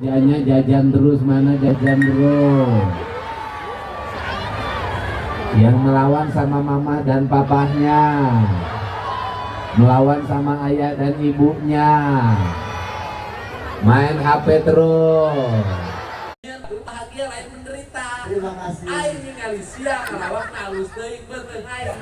Jajannya jajan terus, mana jajan terus. Yang melawan sama mama dan papahnya, melawan sama ayah dan ibunya, main HP terus. Bahagia lain menderita. Terima kasih. Aing ningali sia ngalawak halus teuing beuteung aing.